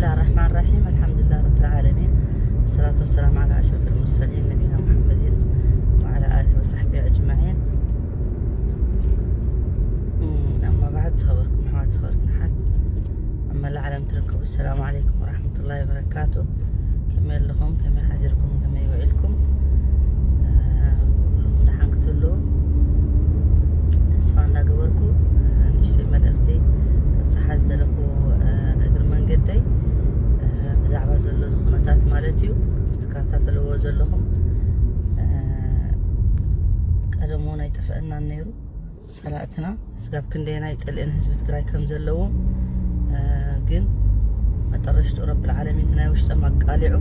ብስምላህ ራሕማን ራሒም፣ ኣልሓምዱሊላህ ረብል ዓለሚን፣ ወሰላቱ ወሰላም ዓላ ኣሽረፊል ሙርሰሊን ነቢና ሙሓመድን ወዓላ ኣሊሂ ወሰሕቢሂ ኣጅማዒን። እም፣ ኣማ ባዕድ፣ ዝኸበርኩም ኣሕዋት፣ ዝኸበርኩም ኣሓት፣ ኣብ መላእ ዓለም ትርከቡ፣ ሰላም ዓለይኩም ወራሕመቱላሂ ወበረካቱ። ከመይ ኣለኹም? ከመይ ሓዲርኩም? ከመይ ውዒልኩም? እ፣ ኩሉኹም ደሓን ክትህልዉ ተስፋ እንዳገበርኩ፣ እ፣ ንእሽተይ መልእኽቲ ከብጽሓ ዝደለኹ፣ እ፣ እግሪ መንገደይ፣ እ፣ ብዛዕባ ዘሎ እዚ ኩነታት ማለት እዩ። ትከታተልዎ ዘለኹም፣ እ፣ ቀደም እውን ኣይጠፍአናን ነይሩ። ጸላእትና ስጋብ ክንደየናይ ጸሊእን ህዝቢ ትግራይ ከም ዘለዎም፣ እ፣ ግን መጠረሽትኡ ረብል ዓለሚን እቲ ናይ ውሽጦም ኣቃሊዑ፣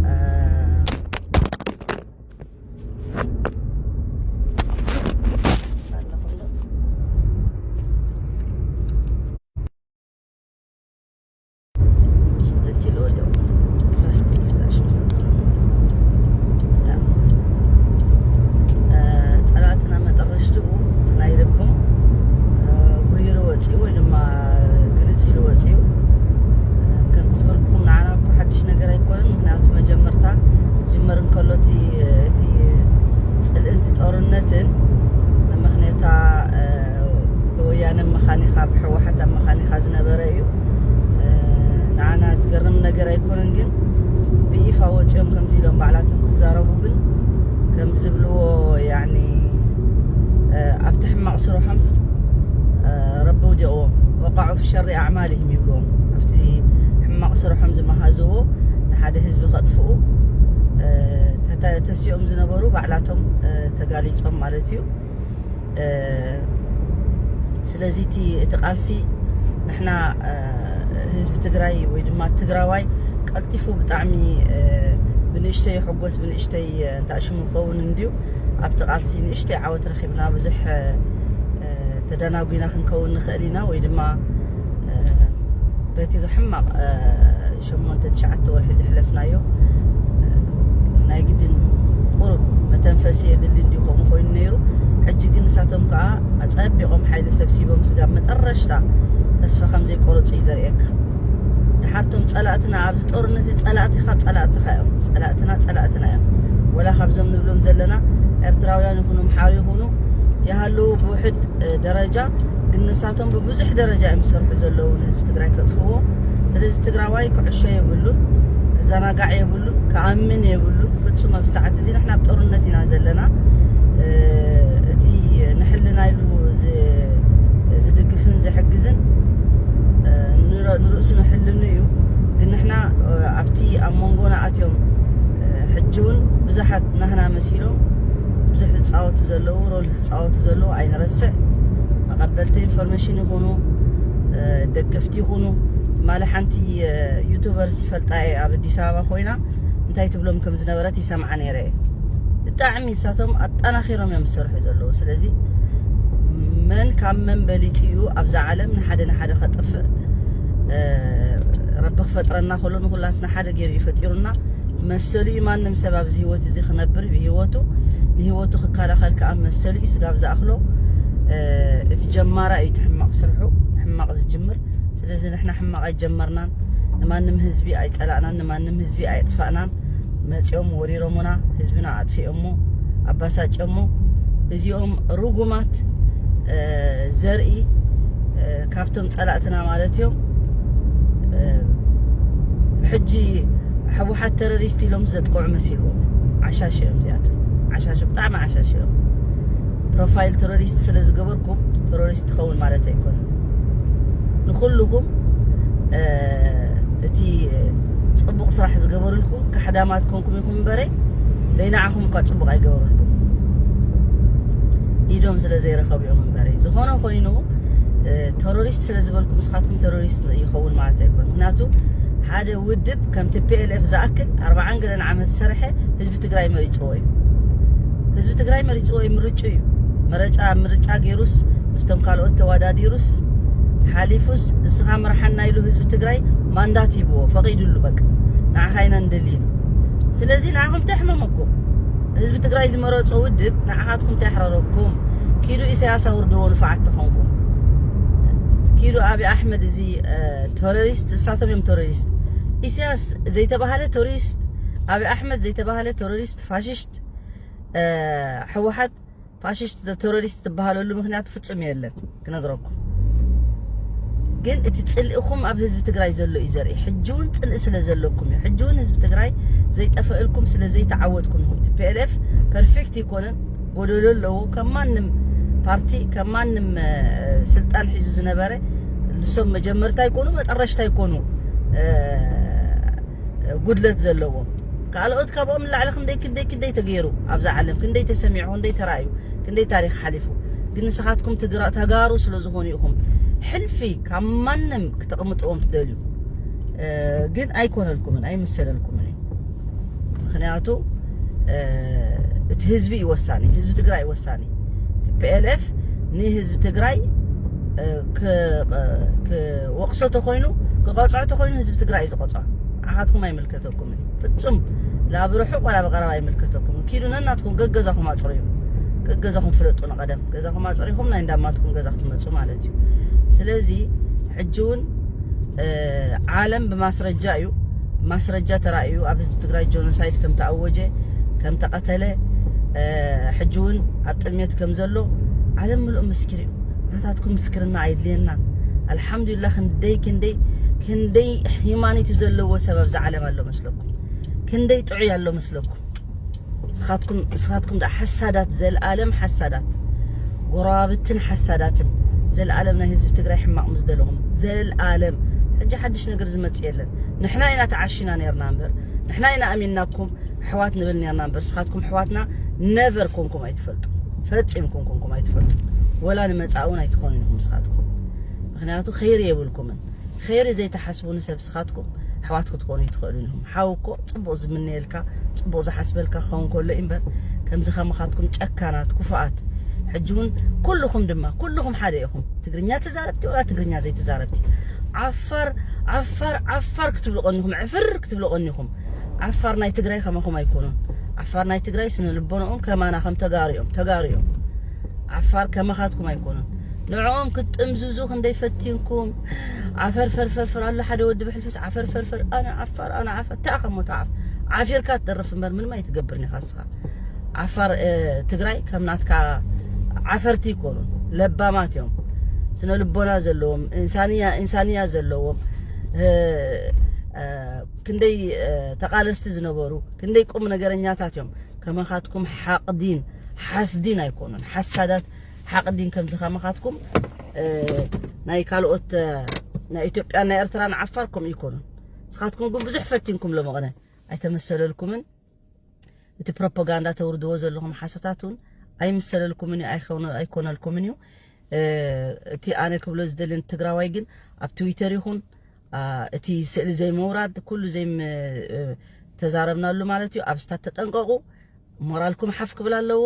እ፣ ሽተት ኢሉ ወዲቑ። ፕላስቲክ ተኣሽሙ ስለ ዘሎ። ያ። እ፣ ጸላእትና መጠረሽትኡ እቲ ናይ ልቦም፣ እ፣ ጉሂሩ ወጺኡ ወይ ድማ ግልጽ ኢሉ ወጺኡ። እ፣ ከምቲ ዝበልኩኹም ንዓና እኮ ሓድሽ ነገር ኣይኮነን። ምኽንያቱ መጀመርታ ጅመር እንከሎ እቲ፣ እቲ ጽልእን እቲ ጦርነትን መመኽንያታ፣ እ፣ ብወያነ መኻኒኻ፣ ብህወሓት መኻኒኻ ዝነበረ እዩ። እ፣ ንዓና ዝገርም ነገር ኣይኮነን፣ ግን ብይፋ ወፂኦም ከምዚ ኢሎም ባዕላቶም ክዛረቡ ግን ከም ዝብልዎ፣ ያኒ፣ እ፣ ኣብቲ ሕማቕ ስርሖም፣ እ፣ ረቢ ውዲቕዎም፣ ወቃዑ ፊ ሸሪ ኣዕማሊሂም ይብልዎም። ኣብቲ ሕማቕ ስርሖም ዝመሃዝዎ ንሓደ ህዝቢ ከጥፍኡ፣ እ፣ ተተ-፣ ተሲኦም ዝነበሩ ባዕላቶም፣ እ፣ ተጋሊጾም ማለት እዩ። እ፣ ስለዚ እቲ፣ እቲ ቃልሲ ንሕና፣ እ፣ ህዝቢ ትግራይ ወይ ድማ ትግራዋይ ቀልጢፉ ብጣዕሚ፣ እ፣ ብንእሽተይ ይሕጎስ፣ ብንእሽተይ፣ እ፣ እንታሽሙ ይኸውን እንድዩ። ኣብቲ ቃልሲ ንእሽተይ ዓወት ረኺብና፣ ብዙሕ፣ እ፣ እ፣ ተደናጒና ክንከውን ንኽእል ኢና ወይ ድማ፣ እ፣ በቲ ሕማቕ፣ እ፣ ሸሞንተ ትሽዓተ ወርሒ ዘሕለፍናዮ፣ እ፣ ናይ ግድን ቁሩብ መተንፈሲ የድሊ እንድዩ ከምኡ ኮይኑ ነይሩ። ሕጂ ግን ንሳቶም ከኣ ኣጸቢቖም ሓይሊ ሰብሲቦም ስጋብ መጠረሽታ ተስፋ ከም ዘይቆረጹ እዩ ዘርእየካ። ድሓርቶም ጸላእትና ኣብዚ ጦርነት እዚ ጸላእትኻ ጸላእትኻ እዮም። ጸላእትና ጸላእትና እዮም። ወላ ካብዞም ንብሎም ዘለና ኤርትራውያን ይኹኑ ኣምሓሩ ይኹኑ ይሃለዉ ብውሕድ፣ እ፣ ደረጃ ግን ንሳቶም ብብዙሕ ደረጃ እዮም ዝሰርሑ ዘለዉ ንህዝቢ ትግራይ ከጥፍእዎ። ስለዚ ትግራዋይ ክዕሾ የብሉን፣ ክዘናጋዕ የብሉን፣ ክኣምን የብሉን ፍጹም። ኣብ ሰዓት እዚ ንሕና ኣብ ጦርነት ኢና ዘለና። እ፣ እቲ ንሕልና ኢሉ ዝ-፣ ዝድግፍን ዝሕግዝን፣ እ፣ ንረ-፣ ንርእሱ ንሕልኑ እዩ። ግን ንሕና፣ እ፣ ኣብቲ ኣብ መንጎና ኣትዮም፣ እ፣ ሕጂ እውን ብዙሓት ናህና መሲሎም ብዙሕ ዝጻወቱ ዘለዉ፣ ሮል ዝጻወቱ ዘለዉ ኣይንረስዕ። መቐበልቲ ኢንፎርሜሽን ይኹኑ፣ እ፣ ደገፍቲ ይኹኑ። ማለ ሓንቲ፣ እ፣ ዩቱበርስ ይፈልጣ እየ ኣብ ኣዲስ ኣበባ ኮይና እንታይ ትብሎም ከም ዝነበረት ይሰምዓ ነይረ እየ። ብጣዕሚ ንሳቶም ኣጠናኺሮም እዮም ዝሰርሑ ዘለዉ። ስለዚ መን ካብ መን በሊጹ እዩ ኣብዛ ዓለም ንሓደ ንሓደ ከጥፍእ? እ፣ ረቢ ክፈጥረና ከሎ ንኹላትና ሓደ ገይሩ እዩ ፈጢሩና። መሰሉ እዩ ማንም ሰብ ኣብዚ ህይወት እዚ ክነብር ብህይወቱ፣ ንህይወቱ ክከላኸል ከኣ መሰሉ እዩ። ስጋብ ዝኣኽሎ፣ እ፣ እቲ ጀማራ እዩ እቲ ሕማቕ ስርሑ፣ ሕማቕ ዝጅምር። ስለዚ ንሕና ሕማቕ ኣይጀመርናን፣ ንማንም ህዝቢ ኣይጸላእናን፣ ንማንም ህዝቢ ኣየጥፋእናን። መጺኦም ወሪሮሙና፣ ህዝብና ኣጥፊኦሞ፣ ኣባሳጭዮሞ። እዚኦም ርጉማት፣ እ፣ ዘርኢ፣ እ፣ ካብቶም ጸላእትና ማለት እዮም። እ፣ ሕጂ ህወሓት ተሮሪስት ኢሎም ዘጥቅዑ መሲልዎም። ዓሻሽ እዮም እዚኣቶም። ዓሻሽ፣ ብጣዕሚ ዓሻሽ እዮም። ፕሮፋይል ተሮሪስት ስለ ዝገበርኩም ተሮሪስት ትኸውን ማለት ኣይኮነን። ንኹልኹም፣ እ፣ እቲ ጽቡቕ ስራሕ ዝገበሩልኩም ካሕዳማት ኮንኩም ኢኹም እምበረ፣ ዘይንዓኹም እኳ ጽቡቕ ኣይገበሩልኩም። ኢዶም ስለ ዘይረኸቡ እዮም እምበረ። ዝኾነ ኮይኑ፣ እ፣ ተሮሪስት ስለ ዝበልኩም ንስኻትኩም ተሮሪስት ይኸውን ማለት ኣይኮነን። ምኽንያቱ ሓደ ውድብ ከም ቲ ፒ ኤል ኤፍ ዝኣክል ኣርባዓን ገለን ዓመት ዝሰርሐ ህዝቢ ትግራይ መሪጽዎ እዩ። ህዝቢ ትግራይ መሪጽዎ እዩ፣ ምርጩ እዩ። መረጫ፣ ምርጫ ገይሩስ ምስቶም ካልኦት ተወዳዲሩስ ሓሊፉስ ንስኻ ምርሓና ኢሉ ህዝቢ ትግራይ ማንዳት ሂብዎ፣ ፈቒዱሉ። በቃ ንዓኻ ኢና ንደሊ ኢሉ። ስለዚ ንዓኹም እንታይ ሕመመኩም? ህዝቢ ትግራይ ዝመረጾ ውድብ ንዓኻትኩም እንታይ ኣሕረረኩም? ኪዱ ኢሳያስ ኣውርድዎ ንፉዓት ተኾንኩም። ኢሉ ኣቢ ኣሕመድ እዚ ተሮሪስት፣ እሳቶም እዮም ተሮሪስት። ኢሳያስ ዘይተባሃለ ተሮሪስት፣ ኣቢ ኣሕመድ ዘይተባሃለ ተሮሪስት ፋሽስት፣ ሕወሓት ፋሽስት ተሮሪስት ትበሃለሉ ምክንያት ፍጹም የለን። ክነግረኩም ግን እቲ ጽልእኹም ኣብ ህዝቢ ትግራይ ዘሎ እዩ ዘርኢ። ሕጂ እውን ጽልእ ስለ ዘለኩም እዩ። ሕጂ እውን ህዝቢ ትግራይ ዘይጠፈእልኩም ስለ ዘይተዓወትኩም ኢኹም። ቲ ፒ ኤል ኤፍ ፐርፌክት ይኮነን፣ ጎደሎ ኣለዎ። ከም ማንም ፓርቲ፣ ከም ማንም ስልጣን ሒዙ ዝነበረ ንሶም መጀመርታ ይኮኑ መጠረሽታ ይኮኑ ጉድለት ዘለዎም። ካልኦት ካብኦም ንላዕሊ ክንደይ ክንደይ ክንደይ ተገይሩ ኣብዛ ዓለም፣ ክንደይ ተሰሚዑ፣ ክንደይ ተራእዩ፣ ክንደይ ታሪኽ ሓሊፉ። ግን ንስኻትኩም ትግራ-፣ ተጋሩ ስለ ዝኾኑ ኢኹም ሕልፊ ካብ ማንም ክተቕምጥዎም ትደልዩ። ግን ኣይኮነልኩምን፣ ኣይምሰለልኩምን እዩ። ምክንያቱ እቲ ህዝቢ እዩ ወሳኒ፣ ህዝቢ ትግራይ እዩ ወሳኒ። ቲ ፒ ኤል ኤፍ ንህዝቢ ትግራይ ክወቕሶ ተኮይኑ፣ ክቐፅዖ ተኮይኑ ህዝቢ ትግራይ እዩ ዝቐፅዖ። ዓኻትኩም ኣይምልከተኩምን እዩ ፍፁም። ላ ብርሑቕ ዋላ ብቐረባ ኣይምልከተኩም። ኪዱ ነናትኩም ገገዛኹም ኣፅርዩ፣ ገገዛኹም ፍለጡ። ንቐደም ገዛኹም ኣፅሪኹም ናይ እንዳማትኩም ገዛ ክትመፁ ማለት እዩ። ስለዚ ሕጂ እውን ዓለም ብማስረጃ እዩ፣ ማስረጃ ተራእዩ ኣብ ህዝቢ ትግራይ ጆኖሳይድ ከም ተኣወጀ፣ ከም ተቐተለ፣ ሕጂ እውን ኣብ ጥሜት ከም ዘሎ ዓለም ምሉእ ምስክር እዩ። ናታትኩም ምስክርና ኣይድልየናን። ኣልሓምዱሊላ ክንደይ ክንደይ ክንደይ ሂማኒቲ ዘለዎ ሰብ ኣብዛ ዓለም ኣሎ መስለኩም? ክንደይ ጥዑይ ኣሎ መስለኩም? ንስኻትኩም ንስኻትኩም ደኣ ሓሳዳት፣ ዘልኣለም ሓሳዳት፣ ጎረባብትን ሓሳዳትን፣ ዘልኣለም ናይ ህዝቢ ትግራይ ሕማቕ ምስ ደለኹም ዘልኣለም። ሕጂ ሓድሽ ነገር ዝመጽእ የለን። ንሕና ኢና ተዓሺና ነርና እምበር፣ ንሕና ኢና ኣሚንናኩም ኣሕዋት ንብል ነርና እምበር፣ ንስኻትኩም ኣሕዋትና ነቨር ኮንኩም ኣይትፈልጡ፣ ፈጺምኩም ኮንኩም ኣይትፈልጡ። ወላ ንመጻኢ እውን ኣይትኾኑን ኢኹም ንስኻትኩም። ምክንያቱ ኸይሪ የብልኩምን። ኸይሪ ዘይትሓስቡ ንሰብ ንስኻትኩም ኣሕዋት ክትኮኑ ኣይትኽእሉን ኢኹም። ሓው እኮ ጽቡቕ ዝምነየልካ፣ ጽቡቕ ዝሓስበልካ ክኸውን ከሎ እዩ እምበር፣ ከምዚ ከማኻትኩም ጨካናት፣ ክፉኣት። ሕጂ እውን ኩልኹም ድማ፣ ኩልኹም ሓደ ኢኹም። ትግርኛ ተዛረብቲ ወላ ትግርኛ ዘይተዛረብቲ። ዓፋር፣ ዓፋር፣ ዓፋር ክትብሉ ቀኒኹም፣ ዕፍር ክትብሉ ቀኒኹም። ዓፋር ናይ ትግራይ ከማኹም ኣይኮኑን። ዓፋር ናይ ትግራይ ስነ ልቦናኦም ከማና ከም ተጋሩ እዮም፣ ተጋሩ እዮም። ዓፋር ከማኻትኩም ኣይኮኑን። ንዕኦም ክትጥምዝዙ ክንደይ ፈቲንኩም። ዓፈር ፈርፈርፈር ኣሎ ሓደ ወዲ ብሕልፍስ ዓፈር ፈርፈር፣ ኣነ ዓፋር፣ ኣነ ዓፋር፣ ተኣኸሞ ተዓፍ። ዓፊርካ ትደርፍ እምበር ምንም ኣይትገብርን ኢኻ ንስኻ። ዓፋር፣ እ፣ ትግራይ ከም ናትካ ዓፈርቲ ይኮኑን። ለባማት እዮም። ስነ ልቦና ዘለዎም፣ ኢንሳንያ፣ ኢንሳንያ ዘለዎም፣ እ፣ እ፣ ክንደይ፣ እ፣ ተቓለስቲ ዝነበሩ፣ ክንደይ ቁም ነገረኛታት እዮም። ከማኻትኩም ሓቕዲን ሓስዲን ኣይኮኑን። ሓሳዳት ሓቕዲን ከምዚ ከማኻትኩም፣ እ፣ ናይ ካልኦት፣ እ፣ ናይ ኢትዮጵያን ናይ ኤርትራን ዓፋር ከምኡ ይኮኑን። ንስኻትኩም ግን ብዙሕ ፈቲንኩም ሎመቕነ ኣይተመሰለልኩምን። እቲ ፕሮፓጋንዳ ተውርድዎ ዘለኹም ሓሶታት እውን ኣይምሰለልኩምን እዩ፣ ኣይኮነ-፣ ኣይኮነልኩምን እዩ። እ፣ እቲ ኣነ ክብሎ ዝደሊ ንትግራዋይ ግን ኣብ ትዊተር ይኹን፣ አ፣ እቲ ስእሊ ዘይምውራድ፣ ኩሉ ዘይም-፣ እ፣ ተዛረብናሉ ማለት እዩ። ኣብ ስታት ተጠንቀቑ፣ ሞራልኩም ሓፍ ክብል ኣለዎ።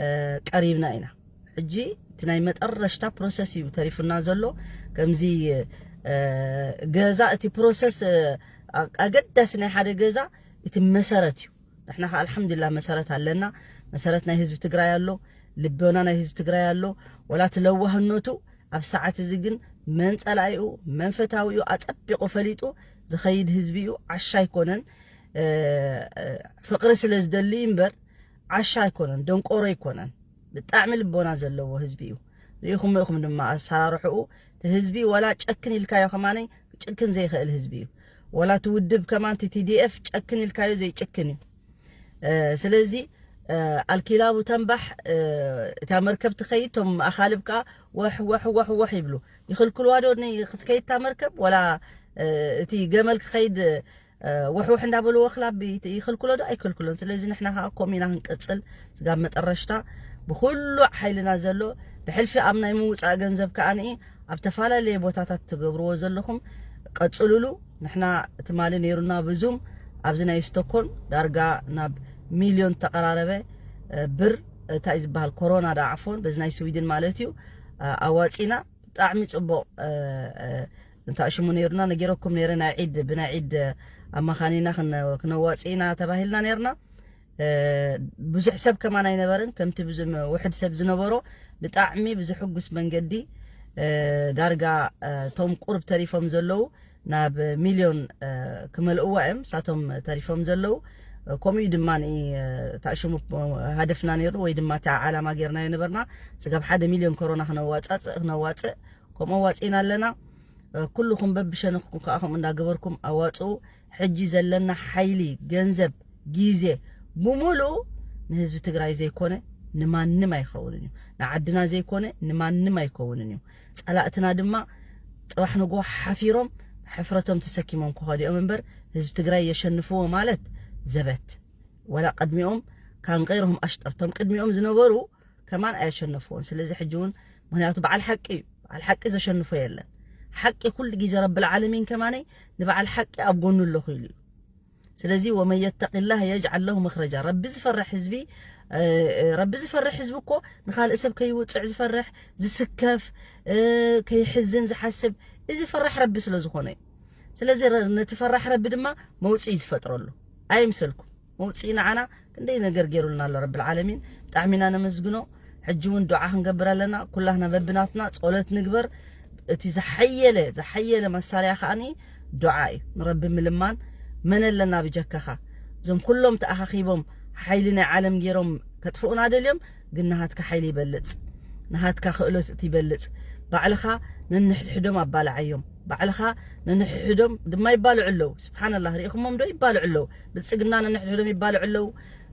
እ፣ ቀሪብና ኢና። ሕጂ እቲ ናይ መጠረሽታ ፕሮሰስ እዩ ተሪፉና ዘሎ። ከምዚ፣ እ፣ ገዛ፣ እቲ ፕሮሰስ፣ እ፣ ኣ-፣ ኣገዳሲ ናይ ሓደ ገዛ እቲ መሰረት እዩ። ንሕና ከኣ ኣልሓምዱሊላህ መሰረት ኣለና። መሰረት ናይ ህዝቢ ትግራይ ኣሎ፣ ልቦና ናይ ህዝቢ ትግራይ ኣሎ። ወላ እቲ ለዋህነቱ ኣብ ሰዓት እዚ ግን መን ጸላኢኡ፣ መን ፈታዊኡ ኣጸቢቑ ፈሊጡ ዝኸይድ ህዝቢ እዩ። ዓሻ ኣይኮነን። እ፣ እ፣ ፍቕሪ ስለ ዝደሊ እምበር ዓሻ ኣይኮነን፣ ደንቆሮ ኣይኮነን። ብጣዕሚ ልቦና ዘለዎ ህዝቢ እዩ። ርኢኹሞ ኢኹም ድማ ኣሰራርሕኡ። እቲ ህዝቢ ዋላ ጨክን ኢልካዮ ከማነይ ክጭክን ዘይኽእል ህዝቢ እዩ። ዋላ እቲ ውድብ ከማን እቲ ቲ ዲ ኤፍ ጨክን ኢልካዮ ዘይጭክን እዩ። እ፣ ስለዚ፣ እ፣ ኣልኪላቡ ተንባሕ፣ እ፣ እታ መርከብ ትኸይድ፣ እቶም ኣኻልብ ከኣ ወሕ፣ ወሕ፣ ወሕ፣ ወሕ ይብሉ። ይኽልክልዋ ዶ ን-፣ ክትከይድ እታ መርከብ? ዋላ፣ እ፣ እቲ ገመል ክኸይድ፣ እ፣ ወሕ፣ ወሕ እንዳበሉ ወኽላብ ይት-፣ ይኽልክሎ ዶ? ኣይክልክሎን። ስለዚ ንሕና ከኣ ከምኡ ኢና ክንቅጽል። ስጋብ መጠረሽታ ብኹሉ ሓይልና ዘሎ ብሕልፊ ኣብ ናይ ምውጻእ ገንዘብ ከኣ ንኢ ኣብ ተፈላለየ ቦታታት ትገብርዎ ዘለኹም ቀጽሉሉ። ንሕና ትማሊ ነይሩና ብዙም ኣብዚ ናይ ስቶኮልም ዳርጋ ናብ ሚልዮን ተቐራረበ፣ እ፣ ብር፣ እንታይ እዩ ዝበሃል፣ ኮሮና ዳ ዓፎን በዚ ናይ ስዊድን ማለት እዩ፣ እ፣ ኣዋጺና። ብጣዕሚ ጽቡቕ፣ እ፣ እ፣ እንታይ ሽሙ ነይሩና ነጊረኩም ነይረ፣ ናይ ዒድ፣ ብናይ ዒድ ኣማኻኒና ክነ-፣ ክነዋጽእ ኢና ተባሂልና ነይርና። እ፣ ብዙሕ ሰብ ከማን ኣይነበረን፣ ከምቲ ብዙ-፣ ውሑድ ሰብ ዝነበሮ ብጣዕሚ ብዝሕጉስ መንገዲ፣ እ፣ ዳርጋ፣ እ፣ እቶም ቁርብ ተሪፎም ዘለዉ ናብ ሚልዮን፣ እ፣ ክመልእዋ እዮም እሳቶም ተሪፎም ዘለዉ። እ፣ ከምኡ እዩ ድማ ን-፣ እ፣ ታሽሙ ሃደፍና ነይሩ ወይ ድማ እቲ ዓላማ ጌርናዮ ነበርና። ስጋብ ሓደ ሚልዮን ኮሮና ክነዋጻጽእ፣ ክነዋጽእ፣ ከምኡ ኣዋጺእና ኣለና። እ፣ ኩልኹም በብሸነኽኩም ከኣ ከምኡ እንዳገበርኩም ኣዋጽኡ። ሕጂ ዘለና ሓይሊ፣ ገንዘብ፣ ግዜ ብምሉኡ ንህዝቢ ትግራይ ዘይኮነ ንማንም ኣይኸውንን እዩ። ንዓድና ዘይኮነ ንማንም ኣይከውንን እዩ። ጸላእትና ድማ ጽባሕ ንግሆ ሓፊሮም ሕፍረቶም ተሰኪሞም ክኸዱ እዮም እምበር ህዝቢ ትግራይ የሸንፍዎ ማለት ዘበት። ወላ ቅድሚኦም ካን ገይርሁም ኣሽጠርቶም ቅድሚኦም ዝነበሩ ከማን ኣየሸነፍዎን። ስለዚ ሕጂ እውን ምኽንያቱ በዓል ሓቂ እዩ። በዓል ሓቂ ዘሸንፎ የለን። ሓቂ ኩሉ ግዜ ረብል ዓለሚን ከማነይ ንበዓል ሓቂ ኣብ ጎኑ ኣለኹ ኢሉ እዩ። ስለዚ ወመን የተቂላህ የጅዓል ለሁ መኽረጃ። ረቢ ዝፈርሕ ህዝቢ፣ እ፣ እ፣ ረቢ ዝፈርሕ ህዝቢ እኮ ንኻልእ ሰብ ከይውፅዕ ዝፈርሕ፣ ዝስከፍ፣ እ፣ ከይሕዝን ዝሓስብ፣ እዚ ፈራሕ ረቢ ስለ ዝኾነ እዩ። ስለዚ ረ-፣ ነቲ ፈራሕ ረቢ ድማ መውፅኢ ዝፈጥረሉ ኣይምሰልኩም። መውፅኢ ንዓና ክንደይ ነገር ገይሩልና ኣሎ ረብል ዓለሚን። ብጣዕሚ ኢና ነመስግኖ። ሕጂ እውን ዱዓ ክንገብር ኣለና። ኩላህና በብናትና ጸሎት ንግበር። እቲ ዝሓየለ፣ ዝሓየለ መሳርያ ከኣኒ ዱዓ እዩ። ንረቢ ምልማን። መን ኣለና ብጀካኻ? እዞም ኩሎም ተኣኻኺቦም ሓይሊ ናይ ዓለም ገይሮም ከጥፍኡና ደልዮም፣ ግን ናሃትካ ሓይሊ ይበልጽ። ናሃትካ ክእለት እቲ ይበልጽ። ባዕልኻ ነንሕድሕዶም ኣባልዓዮም። ባዕልኻ ነንሕድሕዶም ድማ ይባልዑ ኣለዉ። ስብሓንላህ፣ ርኢኹሞም ዶ? ይባልዑ ኣለዉ። ብልጽግና ነንሕድሕዶም ይባልዑ ኣለዉ።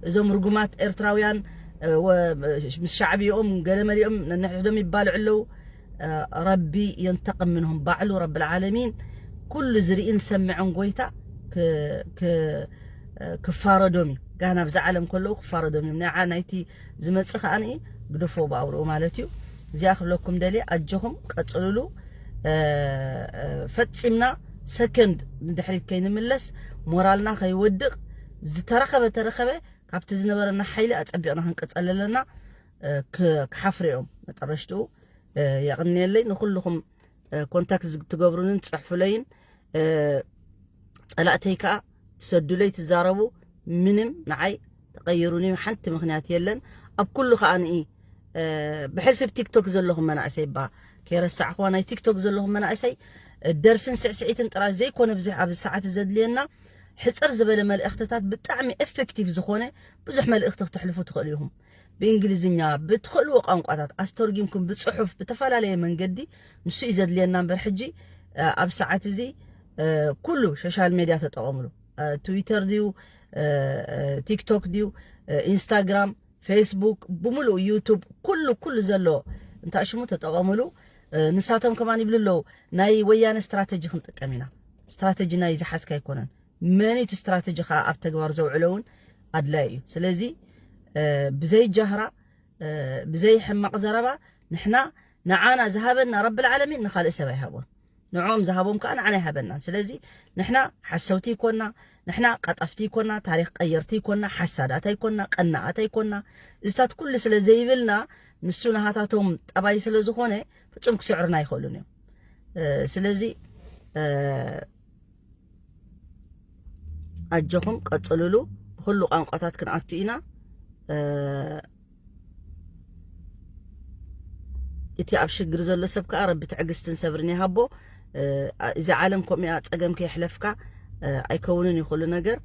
እዞም ርጉማት ኤርትራውያን፣ እ፣ ወ-፣ ምስ ሻዕብይኦም ገለ መሊኦም ነንሕድሕዶም ይባልዑ ኣለዉ። እ፣ ረቢ የንተቅም ምንሁም። ባዕሉ ረብል ዓለሚን ኩሉ ዝርእን ዝሰምዕን ጎይታ ክ-፣ ክ-፣ እ፣ ክፋረዶም እዩ። ጋና ብዛ ዓለም ከለዉ ክፋረዶም እዮም። ናይ ዓ-፣ ናይቲ ዝመጽእ ከኣ ግደፎ ብኣውርኡ ማለት እዩ። እዚኣ ክብለኩም ደልየ፣ ኣጆኹም ቀጽልሉ። እ፣ እ፣ ፈጺምና ሰከንድ ንድሕሪት ከይንምለስ፣ ሞራልና ከይወድቕ፣ ዝተረኸበ ተረኸበ፣ ካብቲ ዝነበረና ሓይሊ ኣጸቢቕና ክንቅጸል ኣለና። እ፣ ክ-፣ ክሓፍሩ እዮም መጠረሽትኡ። እ፣ የቕንየለይ ንኹልኹም፣ እ፣ ኮንታክት ዝግ-፣ ትገብሩንን ትጽሕፉለይን፣ እ፣ ጸላእተይ ከኣ ትሰዱለይ ትዛረቡ፣ ምንም ንዓይ ተቐይሩኒ ሓንቲ ምኽንያት የለን። ኣብ ኩሉ ከኣ ንኢ፣ እ፣ ብሕልፊ ኣብ ቲክቶክ ዘለኹም መናእሰይ እባ ከይረሳዕኹዋ፣ ናይ ቲክቶክ ዘለኹም መናእሰይ፣ እ፣ ደርፍን ስዕስዒትን ጥራይ ዘይኮነ ብዙሕ ኣብዚ ሰዓት ዘድልየና፣ ሕጽር ዝበለ መልእኽትታት ብጣዕሚ ኤፌክቲቭ ዝኾነ ብዙሕ መልእኽቲ ክተሕልፉ ትኽእሉ ኢኹም። ብእንግሊዝኛ፣ ብትኽእልዎ ቋንቋታት ኣስተርጊምኩም ብጽሑፍ ብተፈላለየ መንገዲ ንሱ እዩ ዘድልየና እምበር ሕጂ፣ እ፣ ኣብ ሰዓት እዚ፣ እ፣ ኩሉ ሶሻል ሜድያ ተጠቐምሉ። እ፣ ትዊተር ድዩ፣ እ፣ እ፣ ቲክቶክ ድዩ፣ እ፣ ኢንስታግራም፣ ፌስቡክ፣ ብምሉእ ዩቱብ፣ ኩሉ፣ ኩሉ ዘሎ እንታይ ሽሙ ተጠቐምሉ። እ፣ ንሳቶም ከማን ይብሉ ኣለዉ፣ ናይ ወያነ ስትራተጂ ክንጥቀም ኢና። ስትራተጂ ናይ ዝሓዝካ ኣይኮነን። መን እቲ ስትራተጂ ከኣ ኣብ ተግባር ዘውዕሎ እውን ኣድላይ እዩ። ስለዚ፣ እ፣ ብዘይ ጃህራ፣ እ፣ ብዘይ ሕማቕ ዘረባ ንሕና ንዓና ዝሃበና ረብል ዓለሚን ንኻልእ ሰብ ኣይሃቦን። ንዕኦም ዝሃቦም ከኣ ንዓና ኣይሃበናን። ስለዚ ንሕና ሓሰውቲ ይኮና፣ ንሕና ቀጠፍቲ ይኮና፣ ታሪኽ ቀየርቲ ይኮና፣ ሓሳዳት ኣይኮና፣ ቀናኣት ኣይኮና። እዚታት ኩሉ ስለ ዘይብልና ንሱ ናሃታቶም ጠባይ ስለ ዝኾነ ፍጹም ክስዕሩና ኣይኽእሉን እዮም። እ፣ ስለዚ፣ እ፣ ኣጆኹም ቀጽልሉ። ብኹሉ ቋንቋታት ክንኣቱ ኢና። እ፣ እቲ ኣብ ሽግር ዘሎ ሰብ ከኣ ረቢ ትዕግስትን ሰብርን ይሃቦ። እ፣ እዚ ዓለም ከምኡ እያ፣ ጸገም ከየሕለፍካ፣ እ፣ ኣይከውንን እዩ ኩሉ ነገር።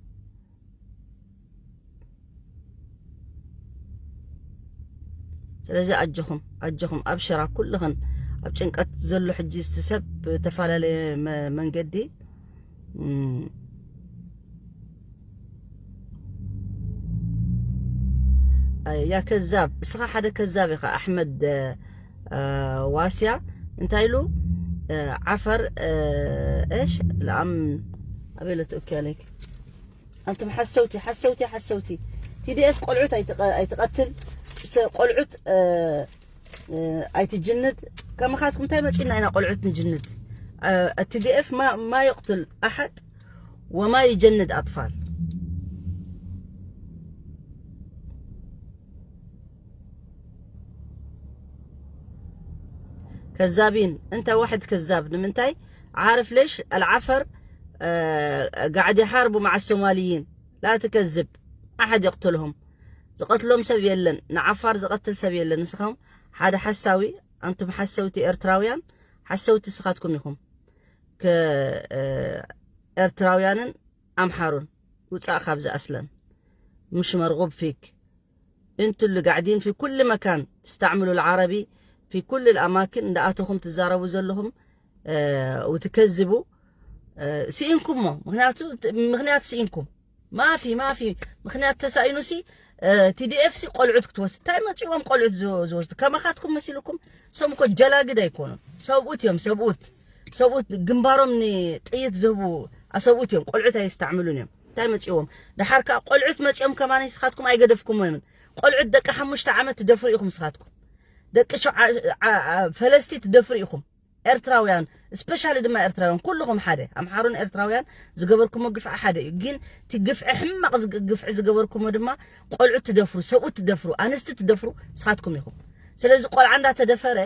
ስለዚ ኣጆኹም፣ ኣጆኹም፣ ኣብሽራ ኩልኽን። ኣብ ጭንቀት ዘሎ ሕጂ እቲ ሰብ ብተፈላለየ መ-፣ መንገዲ፣ እም፣ ያ ከዛብ፣ እስኻ ሓደ ከዛብ ኢኻ ኣሕመድ፣ እ፣ ዋስያ። እንታይ ኢሉ? እ፣ ዓፈር፣ እ፣ እሽ፣ ለኣም፣ ኣበይ ለትኡኪ ኣለይክ? ኣንቱም ሓሰውቲ፣ ሓሰውቲ፣ ሓሰውቲ። ቲ ዲ ኤፍ ቆልዑት ኣይትቐ-፣ ኣይትቐትል፣ ሰ-፣ ቆልዑት፣ እ፣ እ፣ ኣይትጅንድ። ከማኻትኩም እንታይ መጺና ኢና ቆልዑት ንጅንድ? እ፣ ቲ ዲ ኤፍ ማ፣ ማ የቕትል ኣሓድ ወማ ይጀንድ ኣጥፋል። ከዛቢን፣ እንተ ዋሕድ ከዛብ። ንምንታይ? ዓርፍ ሌሽ ኣልዓፈር፣ እ፣ ጋዕዲ ሓርቡ መዓ ሶማልይን። ላ ትከዝብ። ኣሓድ የቕትልሁም። ዝቐትሎም ሰብ የለን። ንዓፋር ዝቐትል ሰብ የለን። ንስኹም ሓደ ሓሳዊ፣ ኣንቱም ሓሰውቲ ኤርትራውያን፣ ሓሰውቲ ስኻትኩም ኢኹም። ከ-፣ እ፣ ኤርትራውያንን ኣምሓሩን ውጻእ ካብዚ ኣስለን። مش مرغوب فيك. انتوا اللي قاعدين في كل مكان تستعملوا العربي في كل الأماكن، እንዳኣተኹም ትዛረቡ ዘለኹም፣ እ፣ وتكذبوا፣ እ፣ ስኢንኩሞ። ምኽንያቱ፣ ምኽንያት ስኢንኩም። ማፊ፣ ማፊ፣ ምኽንያት ተሳኢኑሲ፣ እ፣ ቲ ዲ ኤፍ ሲ ቆልዑት ክትወስድ። እንታይ መጺዎም ቆልዑት ዝ-፣ ዝወስዱ? ከማኻትኩም መሲሉኩም? ሰም እኮ ጀላግድ ኣይኮኑን። ሰብኡት እዮም፣ ሰብኡት። ሰብኡት ግንባሮም ንጥይት ዝህቡ፣ ኣ፣ ሰብኡት እዮም። ቆልዑት ኣየስተዕምሉን እዮም። እንታይ መጺዎም? ደሓር ከኣ ቆልዑት መጺኦም ከማን ንስኻትኩም ኣይገደፍኩሞምን። ቆልዑት ደቂ ሓሙሽተ ዓመት ትደፍሩ ኢኹም ንስኻትኩም። ደቂ ሸውዓ-፣ ዓ-፣ ዓ-፣ ፈለስቲ ትደፍሩ ኢኹም። ኤርትራውያን፣ ስፔሻሊ ድማ ኤርትራውያን፣ ኩልኹም ሓደ፣ ኣምሓሩን ኤርትራውያን ዝገበርኩሞ ግፍዒ ሓደ እዩ። ግን እቲ ግፍዒ፣ ሕማቕ ዝግ-፣ ግፍዒ ዝገበርኩሞ ድማ ቆልዑት ትደፍሩ፣ ሰብኡት ትደፍሩ፣ ኣንስቲ ትደፍሩ ንስኻትኩም ኢኹም። ስለዚ ቆልዓ እንዳተደፈረ፣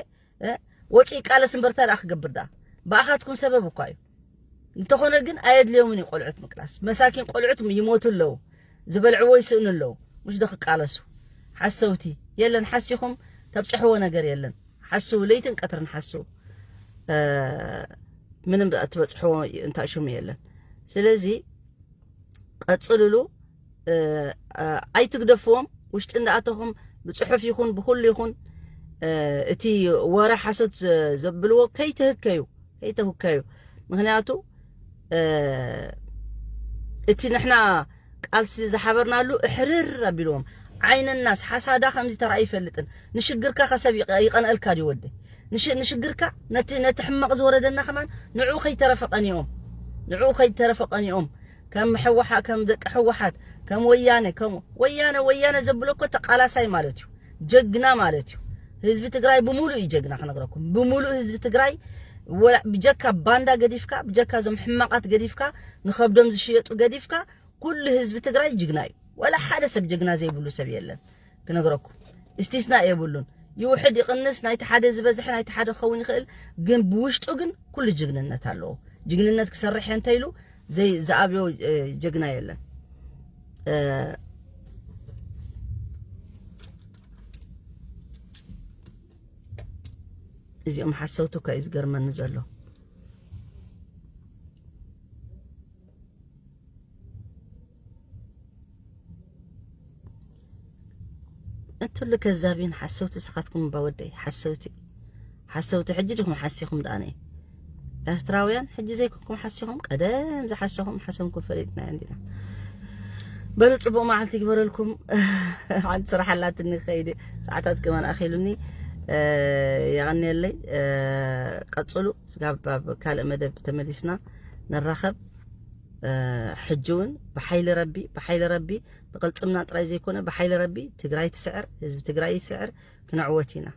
እ፣ ወፂኡ ይቃለስ እምበር እንታይ ደኣ ክገብር ደኣ? ብኣኻትኩም ሰበብ እኳ እዩ። እንተኾነ ግን ኣየድልዮምን እዩ ቆልዑት ምቅላስ። መሳኪን ቆልዑት ይሞቱ ኣለዉ፣ ዝበልዕዎ ይስእኑ ኣለዉ። ምሽ ዶ ክቃለሱ? ሓሰውቲ። የለን፣ ሓሲኹም ተብፅሕዎ ነገር የለን። ሓስው፣ ለይትን ቀትርን ሓስው። እ፣ ምንም ትበፅሕዎ እንታይ ሽሙ የለን። ስለዚ ቀፅልሉ፣ እ፣ እ፣ ኣይትግደፍዎም። ውሽጢ እንዳኣተኹም ብፅሑፍ ይኹን ብኹሉ ይኹን፣ እ፣ እቲ ወረ ሓሶት ዘ-፣ ዘብልዎ ከይትህከዩ፣ ከይተህከዩ። ምኽንያቱ፣ እ፣ እቲ ንሕና ቃልሲ ዝሓበርናሉ እሕርር ኣቢልዎም። ዓይነናስ ሓሳዳ ከምዚ ተራእዩ ይፈልጥን። ንሽግርካ ከሰብ ይቀ-፣ ይቀንአልካ ድዩ ወደይ? ንሽ-፣ ንሽግርካ ነቲ፣ ነቲ ሕማቕ ዝወረደና ከማን ንዕኡ ከይተረፈ ቀኒኦም። ንዕኡ ከይተረፈ ቀኒኦም። ከም ሕወሓ-፣ ከም ደቂ ሕወሓት፣ ከም ወያነ፣ ከም ወያነ፣ ወያነ ዘብሎ እኮ ተቃላሳይ ማለት እዩ። ጀግና ማለት እዩ። ህዝቢ ትግራይ ብምሉእ እዩ ጀግና ክነግረኩም። ብምሉእ ህዝቢ ትግራይ ወላ-፣ ብጀካ ባንዳ ገዲፍካ፣ ብጀካ እዞም ሕማቃት ገዲፍካ፣ ንኸብዶም ዝሽየጡ ገዲፍካ፣ ኩሉ ህዝቢ ትግራይ ጅግና እዩ። ወላ ሓደ ሰብ ጅግና ዘይብሉ ሰብ የለን ክነግረኩም። እስቲስና የብሉን። ይውሕድ ይቕንስ፣ ናይቲ ሓደ ዝበዝሕ፣ ናይቲ ሓደ ክኸውን ይኽእል፣ ግን ብውሽጡ ግን ኩሉ ጅግንነት ኣለዎ። ጅግንነት ክሰርሕ እየ እንተኢሉ ዘይ-፣ ዝኣብዮ፣ እ፣ ጀግና የለን። እ፣ እዚኦም ሓሰውቲ እኳ እዩ ዝገርመኒ ዘሎ። እንቱሉ ከዛቢን ሓሰውቲ ስኻትኩም እባ ወደይ፣ ሓሰውቲ። ሓሰውቲ ሕጂ ዲኹም ሓሲኹም ደኣነ? ኤርትራውያን ሕጂ ዘይኮንኩም ሓሲኹም፣ ቀደም ዝሓሰኹም ሓሰምኩም ፈሊጥና እንዲና። በሉ ጽቡቕ መዓልቲ ይግበረልኩም። ሓንቲ ስራሕ ኣላትኒ ክኸይድ፣ ሰዓታት ከማን ኣኺሉኒ። እ፣ የቐንየለይ። እ፣ ቀጽሉ። ስጋብ ኣብ ካልእ መደብ ተመሊስና ንራኸብ። እ፣ ሕጂ እውን ብሓይሊ ረቢ፣ ብሓይሊ ረቢ፣ ብቕልጽምና ጥራይ ዘይኮነ ብሓይሊ ረቢ ትግራይ ትስዕር፣ ህዝቢ ትግራይ ይስዕር፣ ክንዕወት ኢና።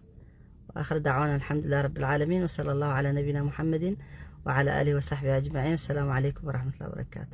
وآخر دعوانا الحمد لله رب العالمين، وصلى الله على نبينا محمد وعلى آله وصحبه أجمعين. السلام عليكم ورحمة الله وبركاته.